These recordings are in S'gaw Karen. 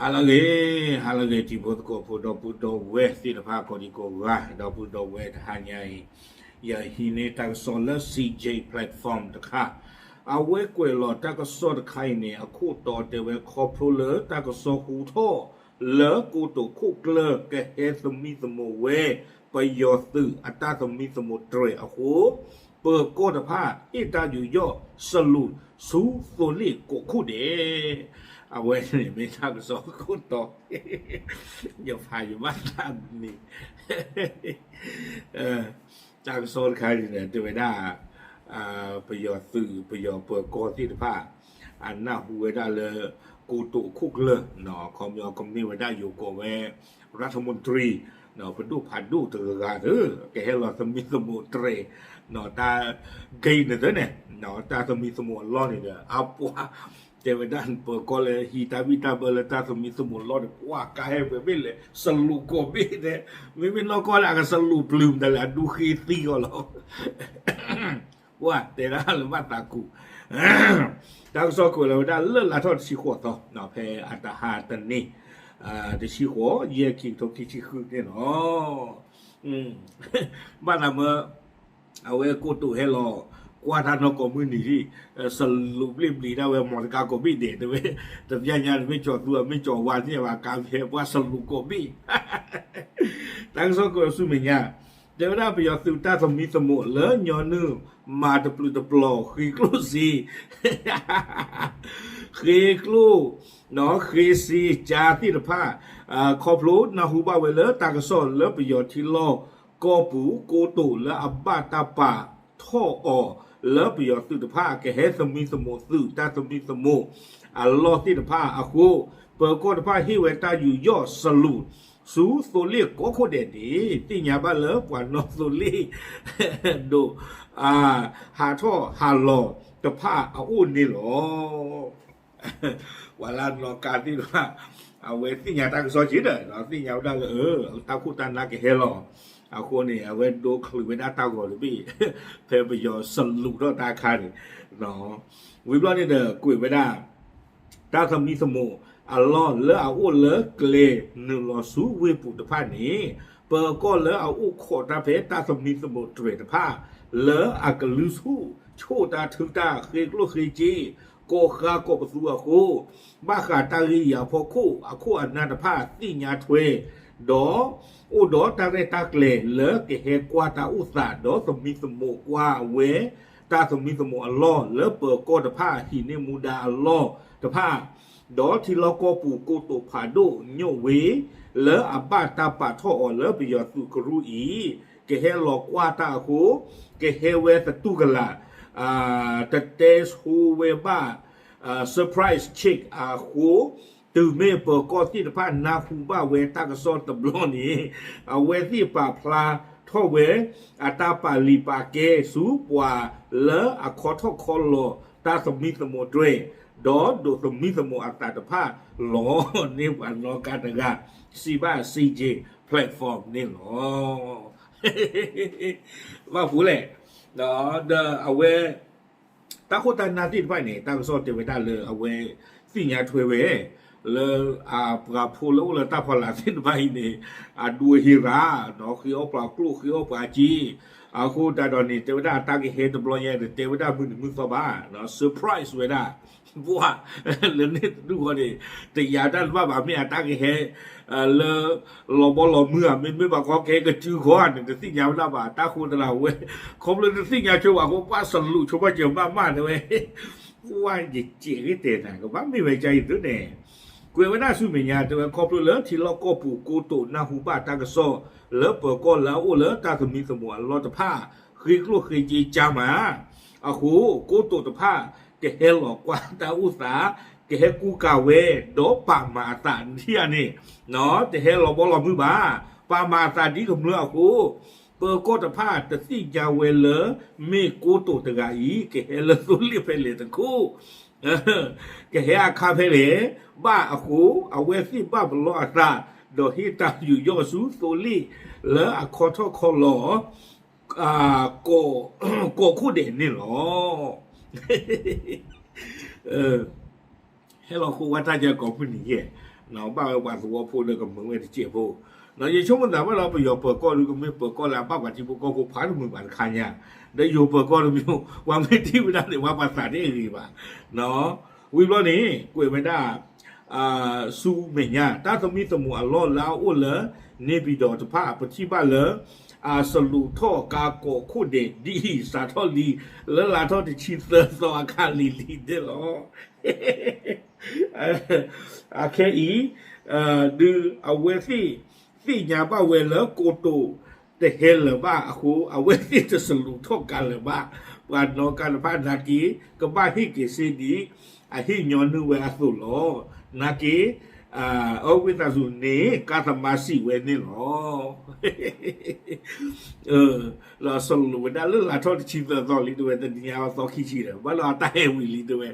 ဟါလၢအဂ့ၤ, ဟါလၢအဂ့ၤ တံၤဖိသကိးဖိ ဒီပုၢ်ဒီဝဲၢ်သ့ၣ်တဖၣ် ကိးဒံကိးဂၤ, ဒီပုၢ်ဒီဝဲၢ်တဟါညါအံၤ, ယဟံးန့ၢ်တၢ်ကစီၣ်လၢ C J platform တခါ, အဝဲကွဲးလီၤတၢ်ကစီၣ်တခါအံၤန့ၣ် အခိၣ်တီတဲဝဲ ခီဖျိလၢတၢ်ကစီၣ်ဟူထီၣ် လၢကိတိာ်ခိၣ်ကျၢၢ်ကဟဲသမံသမိးဝဲ ပယီၤသုးအတၢ်သမံသမိးတြဲၤအဃိ, ပၢၤကီၢ်တဖၣ်ဟ့ၣ်တၢ်ယူးယီၣ်စလူးဆူသိလ့ၣ်ကိးခိၣ်ဒဲး, အဝဲန့ၣ်မ့ၢ်တၢ်ကစီၣ်ခိၣ်တီ, ယဖးယဘၣ်တၢ်န့ၣ် တၢ်ကစီၣ်တခါန့ၣ် တဲဝဲဒၣ် ပယီၤသုး ပယီၤပၢၤကီၢ်သ့ၣ်တဖၣ် အနၢ်ဟူဝဲဒၣ်လၢ ကိတိာ်ခိၣ်ကျၢၢ်, ခီပညီကမ့ၢ်ဝဲဒၣ်ယိၤကိးဝဲ ရၢထမူတြံ, ပဒိၣ်ဖးဒိၣ်တဂၤဂၤသ့ၣ် ကဟဲလီၤသမံသမိးတြဲၤ, တၢ် gate န့ၣ်သ့ၣ်န့ၣ်, တၢ်သမံသမိးအလီၢ်န့ၣ်ဒီး အပှၤ တဲဝဲဒၣ်ပၢၤကီၢ်လၢဟံးတၢ်ဘံၣ်တၢ်ဘၢလၢတၢ်သမံသမိးအလီၢ်န့ၣ် ပှၤကါဟဲဝဲမ့ၢ်လဲၤစလူးကိးဘ့ၣ်ဒဲး, မ့မ့ၢ်နီၢ်ကီၢ်လၢအကစလူးပျုၤမတၤလဲၣ် အဒူဃ့သံအီၤလီၤ ပှၤတဲဒၣ်လၢဘၣ်သးကူး, တၢ်ကစီၣ်ကွဲးလီၤဝဲဒၣ်လၢလါထီၣ်တဆံဃိးသီ, ဖဲအတဟါတနံၤ, တဆံဃိး ယဲၢ်ခံကထိခံဆံဃုန့ၣ်လီၤ. ဘၣ်သးမၢ အဝဲကိတိာ်ဟဲလီၤ ကွၢ်တၢ်နီၢ်ကီၢ်မုၢ်နံၤ, စလူးဘျ့ၣ်ဘျံၤဒၣ်ဝဲ မီတကါကိးဘ့ၣ်ဒဲး တဲဝဲ, တပျၢ်ညါန့ၣ်မ့ၢ်ကၠီၤသူ အမ့ၢ်ကၠီၤဝါသ့ၣ်ဘၣ် ကါဖဲပှၤစလူးကိးဘ့ၣ် တၢ်ကစီၣ်ကွဲးဆူမဲာ်ညါ, တဲဝဲဒၣ်ပယီၤသုးတၢ်သမံသမိးလၢညီနုၢ်မၤတပျုာ်တပျီၤ ဃ့ကျိၣ်စ့ ဃ့ကျိၣ် ဃ့စ့ကၠါသ့ၣ်တဖၣ်, ခီဖျိနၢ်ဟူဘၣ်ဝဲလၢတၢ်ကစီၣ်လၢပယီၤထံလီၢ်ကီၢ်ပူၤ ကိတိာ်လၢအဘၣ်တၢ်ပာ်ထီၣ်အီၤ လၢပယီၤသုးတဖၣ် ကဟဲသမံသမိးသုးတၢ်သမံသမိးအလီၢ်သ့ၣ်တဖၣ်အဃိ, ပၢၤကီၢ်တဖၣ်ဟ့ၣ်ဝဲတၢ်ယူးယီၣ်စလူး ဆူသိလ့ၣ်ကိးခိၣ်ဒဲးန့ၣ် သ့ၣ်ညါဘၣ်လၢပှၤနီၢ်သိလ့ၣ် ဒိၣ် ဟးထီၣ်ဟးလီၤတဖၣ်အအိၣ်န့ၣ်လီၤ. ပှၤလၢနီၣ်ကါသ့ၣ်တဖၣ် အဝဲသ့ၣ်ညါတၢ်ကစီၣ်က့ဒီး သ့ၣ်ညါဝဲဒၣ်လၢ တၢ်ခိၣ်တၢ်နါကဟဲလီၤ, အဃိန့ၣ် အဝဲဒိချုးဝဲဒၣ်တၢ်ဂီၤတဘ့ၣ် ဖဲပယီၤစလူးထီၣ်တၢ်အခါန့ၣ်, ဝံၤဘျီန့ၣ်ဒီးကွဲးဝဲဒၣ် တၢ်သမံသမိးအလီၢ်လၢအအိၣ်လၢကျဲနုာ်လီၤဆူဝ့ၢ်ပူၤတဖၣ်န့ၣ်, ပၢၤကီၢ်လၢအအိၣ်ခိးတၢ်ဖဲတၢ်သမံသမိးတြဲၤတဖၣ် လၢအကလုၢ်ဆူၣ်ဆိၣ်တၢ်ထုတၢ်ဃ့ကျိၣ်ဃ့စ့ ကိးဃါကိးပသူအဃိ, ဘၣ်ဃးတၢ်ဂ့ၢ်အံၤအဖီခိၣ် အခိၣ်အနၢ်တဖၣ်သ့ၣ်ညါထွဲ, ဒီးအိၣ်ဒီးတၢ်ရဲၣ်တၢ်ကျဲၤလၢကဟဲကွၢ်တၢ်အိၣ်သး ဒီးသမံသမိးကွၢ်ဝဲ တၢ်သမံသမိးအလီၢ်လၢပၢၤကီၢ်တဖၣ်ဟံးန့ၢ်မူဒါအလီၢ်တဖၣ်, ဒီးထံလီၢ်ကီၢ်ပူၤကိတိာ်ဖးဒိၣ်ညိၣ်ဝ့ လၢအဘၣ်တၢ်ပာ်ထီၣ်အီၤလၢပယီၤသုးကရူၢ်အံၤ ကဟဲလီၤကွၢ်တၢ်အဃိ, ကဟဲဝဲသတူၢ်ကလာ် တတဲဆိဝဲဘၣ် surprise check အဃိ, တုၤမ့ၢ်ပၢၤကီၢ်သ့ၣ်တဖၣ်နၢ်ဟူဘၣ်ဝဲတၢ်ကစီၣ်တဘျီန့ၣ်, အဝဲသ့ၣ်ပာ်ဖျါထီၣ်ဝဲ အတၢ်ပာ်လံာ်ပာ်ကဲဆူပှၤလၢအခီထီၣ်ခီလီၤတၢ်သမံသမိးတြဲၤ, ဒီးဒိးသမံသမိးအသးတဖၣ်လီၤန့ၢ်ပှၤနီၣ်ကါတဂၤ စံးဘၣ် C J platform န့ၣ်လီၤ. ဘၣ်ဖူလဲၣ်, ဒီးအဝဲ တၢ်ခိၣ်တၢ်နၢ်သ့ၣ်တဖၣ်န့ၣ် တၢ်ကစီၣ်တဲဝဲဒၣ်လၢအဝဲသ့ၣ်ညါထွဲဝဲ လၢအပှၤဖိလၢအိၣ်လၢတၢ်ဖီလာ်သ့ၣ်တဖၣ်အံၤန့ၣ် အဒူအဟ့ရၤ, ဒီးဃ့အီၣ်ပှၤကျိၣ်ဃ့အီၣ်ပှၤစ့, အဃိသတးဒီးန့ၣ် တဲဝဲဒၣ်အတၢ်ကဟဲတဘျီညါ တတဲဝဲဒၣ်မုၢ်နံၤမုၢ်သီဘၣ်, surprise ဝဲဒၣ် ပှၤလၢန့ၣ်တဒူၣ်ဃီန့ၣ် တယၤတၢ်တဘၣ်ဘၣ် မ့ၢ်အတၢ်ကဟဲ လၢ လီၤဘီလီၤမုၢ်ဧါ မ့တမ့ၢ်ဘၣ်ခီကဟဲကစုခီဧါန့ၣ် တသ့ၣ်ညါဝဲဒၣ်ဘၣ် တၢ်ဃိသတးဒီးဝဲ ခီဖျိတသ့ၣ်ညါဆိဘၣ်အဃိ ပှၤစလူးဆိဘၣ်စၢၤမးမးတဲဝဲ ပှၤယကဲးဂ့ၤတဲနၤ ကဘၣ်မ့ၢ်ဝဲကါအံၤသုန့ၣ် ကွဲးဝဲဒၣ်ဆူမဲာ်ညါ တဲဝဲခီဖျိလၢထံလီၢ်ကီၢ်ပူၤကိတိာ်နၢ်ဟူဘၣ်တၢ်ကစီၣ် လၢပၢၤကီၢ်လၢအအိၣ်လၢတၢ်သမံသမိးအလီၢ်တဖၣ် ဃ့ကျိၣ်ဃ့စ့ကၠါမး အဃိ ကိတိာ်တဖၣ် ကဟဲလီၤကွၢ်တၢ်အိၣ်သး ကဟဲကူကၤဝဲ ဒီးပာ်မၤအသးဒ်အန့ၣ် တဟဲလီၤဘီလီၤမုၢ်ဘၣ်. ပာ်မၤအသးဒ်ကမျၢၢ်အဃိ ပၢၤကီၢ်တဖၣ်တသ့ၣ်ညါဝဲလၢ မ့ၢ်ကိတိာ်တဂၤအံၤ ကဟဲလၢသိလ့ၣ်ဖဲလဲၣ်တခိၣ် ကဟဲအခါဖဲလဲၣ်ဘၣ်အဃိ အဝဲသ့ၣ်ဘၣ်ပလီၢ်အသး ဒီးဟ့ၣ်တၢ်ယူးယီၣ်ဆူသိလ့ၣ် လၢအခီထီၣ်ခီလီၤ ကိးခိၣ်ဒဲးန့ၣ်လီၤ. ဟဲလီၤဃိဝဲတၢ်ကဲကိးမုၢ်နံၤယဲၢ် ဘၣ်ဝဲပှၤသဝီဖိလၢကမုာ်ဝဲတစဲးဖိ, ယဆိကမိၣ်သးဘၣ်ဒီး ပယီၤပၢၤကီၢ်ဒုးကမ့ၢ်ပၢၤကီၢ်လၢအဘၣ်ပှၤထံဖိကီၢ်ဖိဖးတမုာ်ဘၣ်တခါညါ, ဒီးယိၤပၢၤကီၢ်တမံၤ ပှၤမ့ၢ်ထံၣ်ဝဲဒၣ်န့ၣ် ပှၤပာ်သးတအဂ့ၤဘၣ်. ဝံၤဘျီန့ၣ် ကွဲးဝဲဒၣ် ဆူမဲာ်ညါ တၢ်သမံသမိးအလီၢ်လၢအအိၣ်လၢ နေပြည်တော် တဖၣ် ပထံၣ်ဘၣ်လၢ အစလူးထီၣ်ကါကိးခိၣ်ဒဲးဒ်အံၤ စးထီၣ်လံ လၢလါထီၣ်တဆံသၢသီအခါလံၤလံၤန့ၣ်လီၤ. အခဲအံၤ ဒုးအဝဲသ့ၣ်သ့ၣ်ညါဘၣ်ဝဲလၢကိတိာ်တဟဲလၢၤဘၣ်အဃိ အဝဲသ့ၣ်တစလူးထီၣ်ကါလၢၤဘၣ်. ပှၤနီၣ်ကါတဖၣ်နာ်က့ ကဘၣ်ဟ့ၣ်က့ၤစ့ဒ် အဟ့ၣ်ညီနုၢ်ဝဲအသိးလီၤ. နာ်က့ အဝံသးစူၤန့ၣ် ကါသမါစံးဝဲန့ၣ်လီၤ. ဒီးစလူးဝဲဒၣ်လၢလါထီၣ်တဆံသၢသီလံ တဲဝဲ တနံၤညါအသီခံဆံဒီး ဘၣ်ဒီးအတၢ်ဟဲဝံၤလံ တဲဝဲ,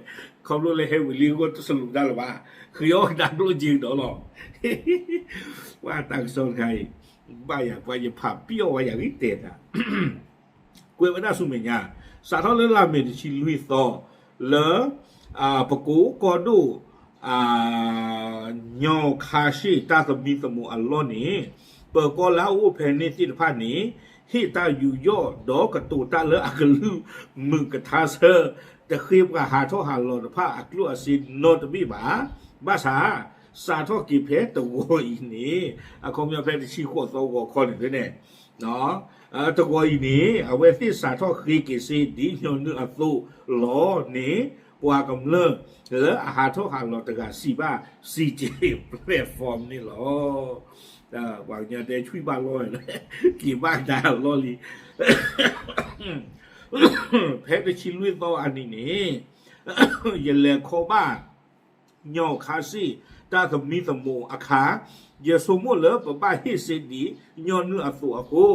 ခီဖျိလၢဟဲဝံၤလံအဃိတစလူးတၢ်လၢၤဘၣ်, ဃ့အီၣ်ကဒါကျိၣ်က့ၤဒီးလီၤ. ပှၤတၢ်ကစီၣ်တခါအံၤ ဘၣ်ယၤ ပှၤယဖးပျီၣ်ဝဲယၤဂ့ၤတဲတၢ် ကွဲးဝဲဒၣ်ဆူမဲာ်ညါ စးထီၣ်လၢလါမ့ၤတဆံလွံၢ်သီ လၢ ပကိးကီၢ်ဒိၣ် ညီခါရှ့ၣ်တၢ်သမံသမိးအလီၢ်န့ၣ် ပၢၤကီၢ်လၢအအိၣ်ဖဲန့ၣ်သ့ၣ်တဖၣ်န့ၣ် ဟ့ၣ်တၢ်ယူးယီၣ်ဒီးကတိၤတၢ်လၢအကလုၢ်မုာ်ကထါဆၢ တဃ့ပှၤဟးထီၣ်ဟးလီၤတဖၣ်အကျိၣ်အစ့နီတဘ့ၣ်ဘၣ်. ဘၣ်ဆၣ် စးထီၣ်က့ၤဖဲတဂီၤအံၤန့ၣ် အခီပညီဖဲတဆံဃိးသီဂီၤခီန့ၣ်န့ၣ် တဂီၤအံၤန့ၣ် အဝဲသ့ၣ်စးထီၣ်ဃ့က့ၤစ့ဒ်ညီနုၢ်အသိးလီၤန့ၣ် ပှၤကမျၢၢ်လၢအဟးထီၣ်ဟးလီၤတဂၤစံးဘၣ် စံးက့ၤ platform န့ၣ်လီၤ. ပှၤကညီတဲထွံၣ်ဘၣ်လီၢ်ဝဲလၢ က့ၤဘၣ်ကဒါအလီၢ်လံ ဖဲတဆံလွံၢ်သီအနံၤန့ၣ် ယလဲၤခီဘၣ် ညီခါရှ့ၣ် တၢ်သမံသမိးအခါ ယဆိကမိၣ်လၢပဘၣ်ဟ့ၣ်စ့ဒ်ညီနုၢ်အသိးအဃိ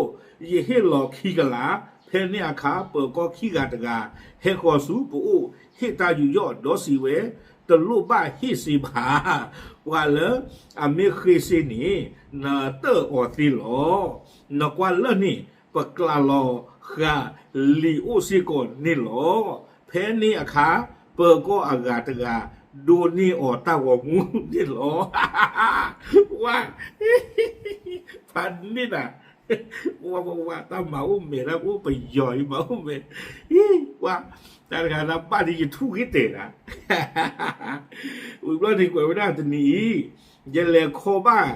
ယဟ့ၣ်လီၤခံကလး, ဖဲန့ၣ်အခါ ပၢၤကီၢ်ခံဂၤတဂၤ ဟဲဃီၤဆူပအိၣ် ဟ့ၣ်တၢ်ယူးယီၣ်ဒီးစံးဝဲ, တလိၣ်ဘၣ်ဟ့ၣ်စ့ဘၣ်, ပှၤလၢအမ့ၢ်ဃ့စ့န့ၣ် နတၢၣ်အီၤသ့လီၤ. နကွၢ်လၢာ်န့ၣ် ပကျးလီၤဃာ်လံာ်အိၣ်စ့ၢ်ကီးန့ၣ်လီၤ. ဖဲန့ၣ်အခါ ပၢၤကီၢ်အဂၤတဂၤ ဒိးန့ၢ်အီၤတၢ်ဂီၤမူန့ၣ်လီၤ. ဝါ ဖးန့ၢ်နၤ ဝါ ဝါ ဝါ တၢ်မၤအိၣ်မဲာ် တၢ်အိၣ်ပယီၤအံၤမၤအိၣ်မဲာ် ဝါ တၢ်တဂၤတၢ်ဘၣ်ဒ်ယထူၣ်ဂ့ၤတဲာ်နၤ ဝံၤဘျီန့ၣ်ကွဲးဝဲဒၣ်တနံၤအံၤ ယလဲၤခီဘၣ်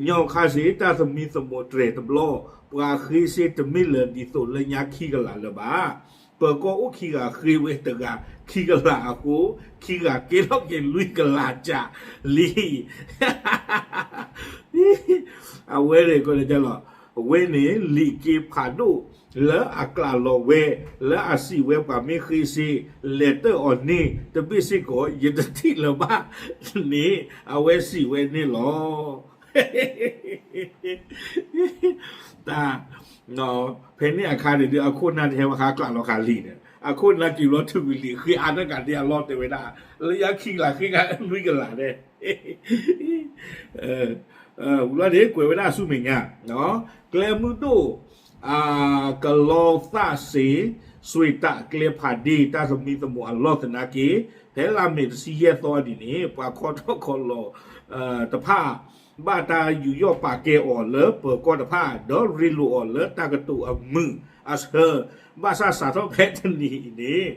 ညီခါရှ့ၣ် တၢ်သမံသမိးတြဲၤတဘျီ ပှၤဃ့စ့တမ့ၢ်လၢၤဒ်သိးလၢညါခံကလးလၢၤဘၣ်. ပၢၤကီၢ်အိၣ်ခံဂၤဃ့ဝဲတဂၤခံကလးအဃိ ခံဂၤကဲထီၣ်က့ၤလွံၢ်ကလးကၢ်လံ အဝဲန့ၣ်ကီးလၢလီၤ အဝဲန့ၣ် လံာ်က့ဖးဒိၣ်လၢအကျးလီၤဝဲ လၢအစံးဝဲပှၤမ့ၢ်ဃ့စ့ လဲၤတၢၣ်အီၤန့ၣ် တဘ့ၣ်စ့ၢ်ကီး ယတထံၣ်လၢၤဘၣ်န့ၣ် အဝဲစံးဝဲန့ၣ်လီၤ. တၢ် ဖဲန့ၣ်အခါန့ၣ်ဒုး အခိၣ်နၢ်တဟဲဝဲဃါကျးလီၤဃာ်လံာ်န့ၣ် အခိၣ်နၢ်က့ၤဘျီထုးကွံာ်လံာ်ဃ့အါတကးဒံးအလီၢ်တဲဝဲဒၣ် လၢယါခံကလးဃ့ကလွံၢ်ကလးန့ၣ် ဝံၤလီၤန့ၣ် ကွဲးဝဲဒၣ်ဆူမဲာ်ညါ ကျဲမုၢ်ဒိၣ် ကလီသၣ်စ့ စွ့ၤတးကျဲဖးဒ့ တၢ်သမံသမိးအလီၢ်သနာ်က့ ဖဲလါမ့ၤတဆံယဲၢ်သီအနံၤန့ၣ် ပှၤခီထီၣ်ခီလီၤတဖၣ် ဘၣ်တၢ်ယူးယီၣ်ပာ်ကဲအီၤလၢပၢၤကီၢ်တဖၣ် ဒီးရ့လိာ်အီၤလၢတၢ်ကတိၤအမုာ်အဆၢ ဘၣ်ဆၣ်စးထီၣ်ဖဲတနံၤအံၤန့ၣ်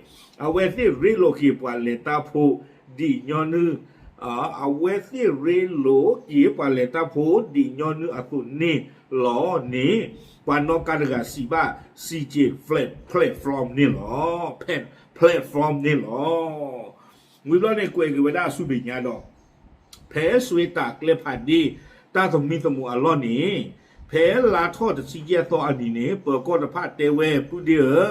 အဝဲသ့ၣ်ရ့လိာ်က့ၤပှၤလဲၤတၢ်ဖိဒ်ညီနုၢ် အဝဲသ့ၣ်ရ့လိာ်က့ၤပှၤလဲၤတၢ်ဖိဒ်ညီနုၢ်အသိးန့ၣ်လီၤန့ၣ် ပှၤနီၣ်ကါတဂၤစံးဘၣ် စံးက့ၤ platform န့ၣ်လီၤ platform န့ၣ်လီၤ. ဝံၤဘျီန့ၣ်ကွဲးက့ၤဝဲဒၣ်ဆူမဲာ်ညါဒီး ဖဲစွ့ၤတးကျဲဖးဒ့ တၢ်သမံသမိးအလီၢ်န့ၣ် ဖဲလါထီၣ်တဆံယဲၢ်သီအနံၤန့ၣ် ပၢၤကီၢ်တဖၣ်တဲဝဲ ပုၢ်ဒ့ဧၢ,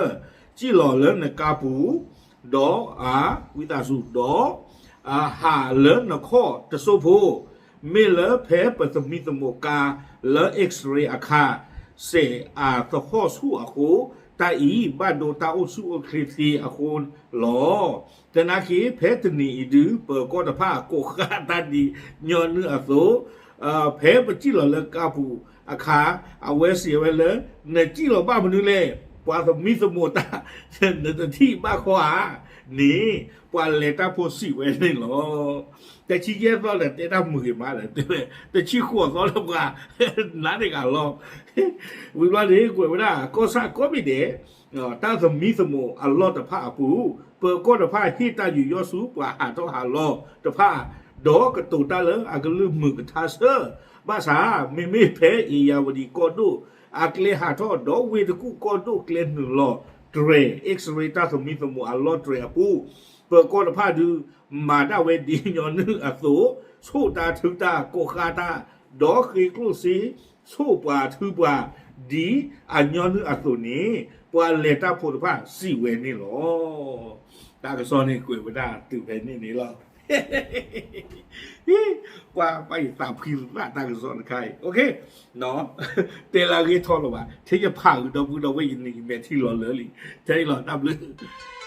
စံၣ်လီၤလၢနကါပူၤ ဒီး ဝံသးစူၤ ဒီး ဟးလၢနခီၣ်တစိၢ်ဖိ, မ့ၢ်လၢဖဲပသမံသမိးကါလၢ X-ray အခါ စဲးအသဟီၣ်ဆူၣ်အဃိ, တၢ်အံၤဘၣ်ဒိတၢ်အိၣ်ဆူၣ်အိၣ်ချ့သ့အဃိလီၤ. သနာ်က့ ဖဲတနံၤအံၤဒုး ပၢၤကီၢ်တဖၣ်ကိးဃာ်တၢ်ဒ်ညီနုၢ်အသိး, ဖဲပစံၣ်လီၤလၢကါပူၤအခါ အဝဲစံးဝဲလၢ နစံၣ်လီၤဘၣ်မနုၤလဲၣ်, ပှၤသမံသမိးတၢ် နတထံၣ်ဘၣ်ခီဧါ. န့ၣ် ပှၤလဲၤတၢ်ဖိစံးဝဲန့ၣ်လီၤ. တဆံယဲၢ်သီဒီး တဲတၢ်မုာ်ဂ့ၤမးဒီး တဲဝဲ တဆံဃိးသီလၢပှၤ နးန့ၢ်ဂၤလီၤ. ဝံၤဘျီန့ၣ် ကွဲးဝဲဒၣ် ကီၢ်ဆၣ်ကိးမံၤဒဲး တၢ်သမံသမိးအလီၢ်တဖၣ်အပူၤ ပၢၤကီၢ်တဖၣ်ဟ့ၣ်တၢ်ယူးယီၣ်ဆူပှၤဟးထီၣ်ဟးလီၤတဖၣ် ဒီးကတိၤတၢ်လၢအကလုၢ်မုာ်ကထါဆၢ ဘၣ်ဆၣ် မ့မ့ၢ်ဖဲအ့ၣ်ယၣ်ဝတံၣ်ကီၢ်ဒိၣ် အကျဲဟးထီၣ်ဒီးဝ့ၢ်တကူၣ်ကီၢ်ဒိၣ်ကျဲနုာ်လီၤတြဲၤ X-ray တၢ်သမံသမိးအလီၢ်တြဲၤအပူၤ ပၢၤကီၢ်တဖၣ်ဒုး မၤတၢ်ဝဲဒ်ညီနုၢ်အသိး ဆိၣ်တၢ်ထုတၢ်ကိးဃါတၢ် ဒီးဃ့ကျိၣ်စ့ ဆိၣ်ပှၤထုပှၤ ဒ်အညီနုၢ်အသိးန့ၣ် ပှၤလဲၤတၢ်ဖိတဖၣ်စံးဝဲန့ၣ်လီၤ. တၢ်ကစီၣ်န့ၣ်ကွဲးဝဲဒၣ်တုၤဖဲန့ၣ်န့ၣ်လီၤ. ပှၤ ပှၤယသးဖှံသးတၢ်ကစီၣ်တခါအံၤ တဲလၢအဂ့ၢ်ထီၣ်လၢၤဘၣ် ထဲယဖးဂုာ်ဒီပုၢ်ဒီဝဲၢ်ယန့ၣ် ယမဲာ်ထံလီၤလၢာ်လံ ထဲအံၤလီၤ တၢ်ဘျုး